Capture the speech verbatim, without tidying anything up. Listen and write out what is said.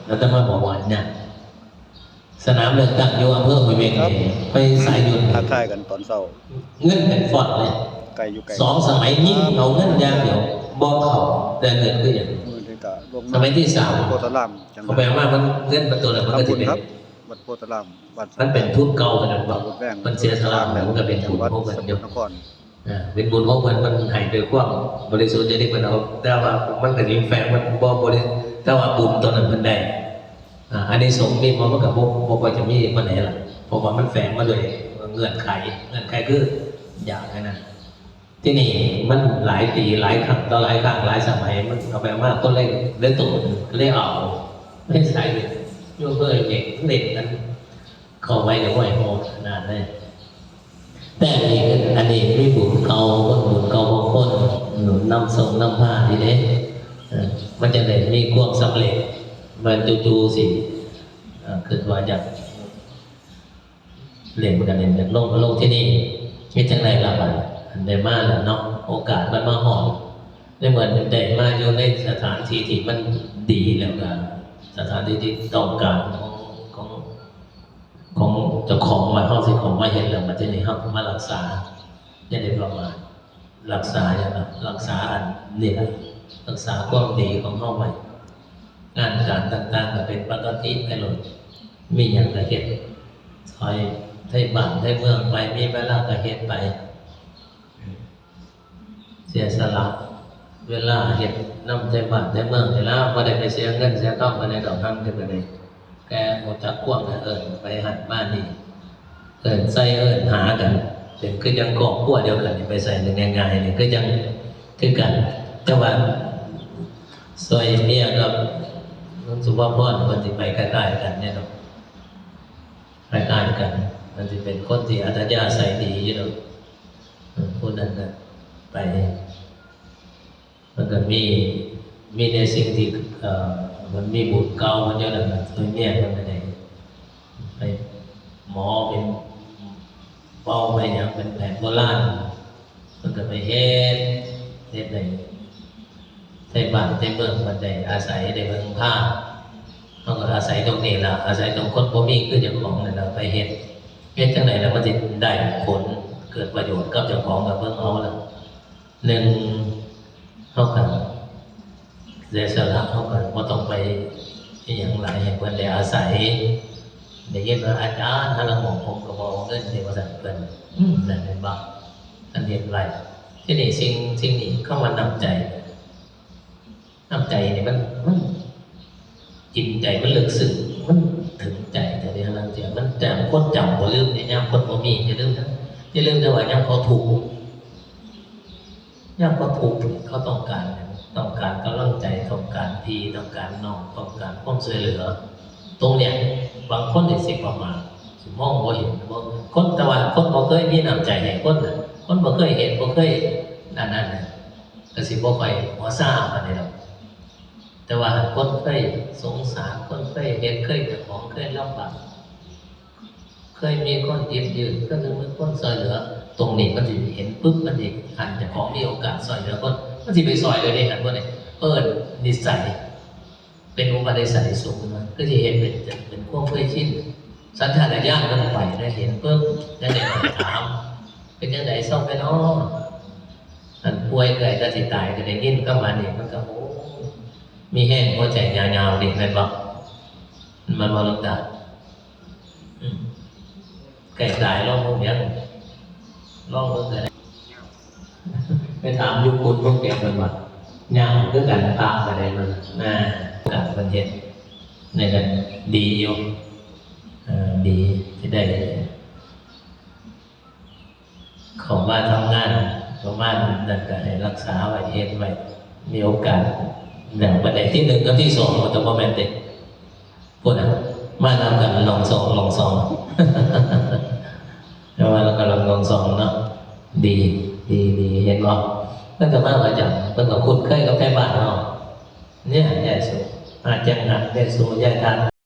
อาตมาบอกว่าเนี่ย สนามเลือกตั้งอยู่อำเภอห้วยเม็กนี่ ไปสายหยุด ทักทายกันตอนเช้า เงินเป็นฟอนต์เลย ไกลอยู่ไกล สองสมัยยิ่งเอาเงินอย่างเดียว บอกเขาแต่เงินก็อย่าง มื้อนี้ก็ลง สมัยที่สาม โพธารามจังห เขา วัด แปลว่ามันเงินมันตัวไหนมันก็ ทำบุ จะ ญ เป็น ครับ วัดโพธาราม วัด มันเป็นทุนเก่ากันนะว่า บุญแบง มันเสียสละแล้วมันก็เป็นทุนของมัน จังหวัดสกลนคร อ่าเป็นบุญของมันมันให้ด้วยความบริสุทธิ์ใจที่มันเอาแต่ว่ามันก็ยิ่งแฝงมันบ่บริสุทธิ์แต่ว่าบุญตอนนั้นมันได้ อ่าอันนี้สงส์นี่มันก็บ่บ่ค่อยจะมีปานใดล่ะ เพราะว่ามันแฝงมาด้วยเงื่อนไข เงื่อนไขคืออยากให้นั่น ที่นี่มันหลายปีหลายครั้งต่อหลายครั้งหลายสมัยมันเอาไปมาก็เลยเลยโตเลยเอาไม่ใช่เลยโยกเลยเด็กเล่นกันเข้าไปเดี๋ยวไหวโหดขนาดเลย แต่อันนี้อันนี้มีบุญเก่าคนบุญเก่าบางคนหนุนนำส่งนำพาที่เด้เออมันจะได้มีความสำเร็จ มันจู่ๆสิเออคือว่าอยาก เล่นกันเล่นกันลงลงที่นี่มีจังไรล่ะบัดอันได้มาแล้วเนาะโอกาสมันมาฮอดในเมื่อได้มาอยู่ในสถานที่ที่มันดีแล้วก็สถานที่ที่ต้องการของของของเจ้าของมาเฮาสิของมาเฮ็ดแล้วบัดทีนี้เฮาก็มารักษาอย่าได้ประมาทรักษาอย่างนั้นรักษาอันนี่แหละรักษาความดีของเฮาไว้งานการต่างๆก็เป็นปกติไปโลดมีหยังก็เฮ็ด ซอยไทบ้านไทเมืองไปมีเวลาก็เฮ็ดไป เสียสละเวลาเฮ็ดนำไทบ้านไทเมืองนี่ล่ะบ่ได้ไปเสียเงินเสียคำปานใดดอก หั่นคือปานใดแก่ฮู้จักความก็เอิ้นไปหั่นมานี่ เอิ้นใส่เอิ้นหากัน เป็นคือจั่งครอบครัวเดียวกันนี่ไปใส่นี่ง่ายๆนี่คือจั่งคือกัน แต่ว่าซอยเมียกับลุงสุภาพรเพิ่นสิไปคล้ายๆกันเนี่ยดอก คล้ายๆกัน มันสิเป็นคนที่อัธยาศัยดีอยู่ดอก เออ ผู้นั้นน่ะ ไป มันก็มี มีในสิ่งที่ เอ่อ มันมีบุญเก่ามันอยู่นั่นน่ะ ซอยเมียมันก็ได้ ไปหมอเป็นเป่าไปหยังเป็นแผนโบราณ มันก็ไปเฮ็ด เฮ็ดได้ ไทบ้านไทเมืองมันได้อาศัยได้เบิ่งพา เฮาก็อาศัยตรงนี้ล่ะ อาศัยตรงคนบ่มีคือเจ้าของนั่นล่ะไปเฮ็ด เฮ็ดจั่งใดแล้วมันสิได้ผลเกิดประโยชน์กับเจ้าของก็เบิ่งเอาล่ะ หนึ่ง เฮาก็เสียสละ เฮาก็บ่ต้องไปอิหยังหลายให้เพิ่นได้อาศัย ได้ยินว่าอาจารย์หาลางหม่องผมก็บ่เอาเงินเด้ว่าซั่นเพิ่น อืม นั่นแม่นบ่ อันเฮ็ดไว้ ทีนี้สิ่ง สิ่งนี้คำว่าน้ำใจ น้ำใจนี่มัน มันกินใจ มันลึกซึ้ง มันถึงใจ แต่ในทางเสียมันจำ คนจำบ่ลืมเนี่ย ยามคนบ่มี อย่าลืมนะ อย่าลืมเด้อว่ายามเขาทุกข์ ยามเขาทุกข์ เขาต้องการหยัง ต้องการกำลังใจ ต้องการพี่ ต้องการน้อง ต้องการความช่วยเหลือ ตรงเนี้ย บางคนนี่สิประมาท สิมองบ่เห็น บ่ คน แต่ว่าคนบ่เคยมีน้ำใจให้คนน่ะ คนบ่เคยเห็น บ่เคยนั่น นั่นน่ะ ก็สิบ่ค่อยหัวซ่าปานใดดอก แต่ว่าคนเคยสงสาร คนเคยเห็น เคยเจ้าของ เคยลำบาก เคยมีคนหยิบยื่น เคยมีคนช่วยเหลือ ตรงนี้มันสิเห็นปุ๊บ มันสิหันเจ้าของมีโอกาสช่วยเหลือคน มันสิไปช่วยเลยเด้ หันพวกนี้ เอิ้นนิสัย เป็นอุปนิสัยสูงนะ คือสิเห็นเป็น เป็นความเคยชิน สัญชาตญาณมันไปได้เห็นปุ๊บ ได้แต่ถาม เป็นจั่งใดเซาไปน้อ อันป่วยไกลก็สิตายก็ได้ยินคำว่านี้มันก็ โอ้ มีแฮงหัวใจยาวๆนี่แม่นบ่ มันบ่ หลวงตา อืม ไกลตายลองเบิ่งเด้อ ลองเบิ่งก็ได้ ไปถามอยู่คุณพวกแกเพิ่นว่า ยาวคือกันพระก็ได้มัน อ่า โอกาสเพิ่นเฮ็ด นี่ก็ดีอยู่ เอ่อ ดีที่ได้ เข้ามาทำงาน ประมาณนั้นก็ให้รักษาไว้ เฮ็ดไว้ มีโอกาส แล้วบัดใดที่หนึ่งกับที่สองมันก็บ่แม่นเด้ พูดนะ มานำกันลองสอง ลองสอง แต่ว่าเรากำลังลองสองเนาะ ดี ดี ดี เห็นบ่ เพิ่นก็มาประจำ เพิ่นก็คุ้นเคยกับไทบ้านเฮา เนี่ย ยายสู อาจารย์หัด ยายสู ยายทัน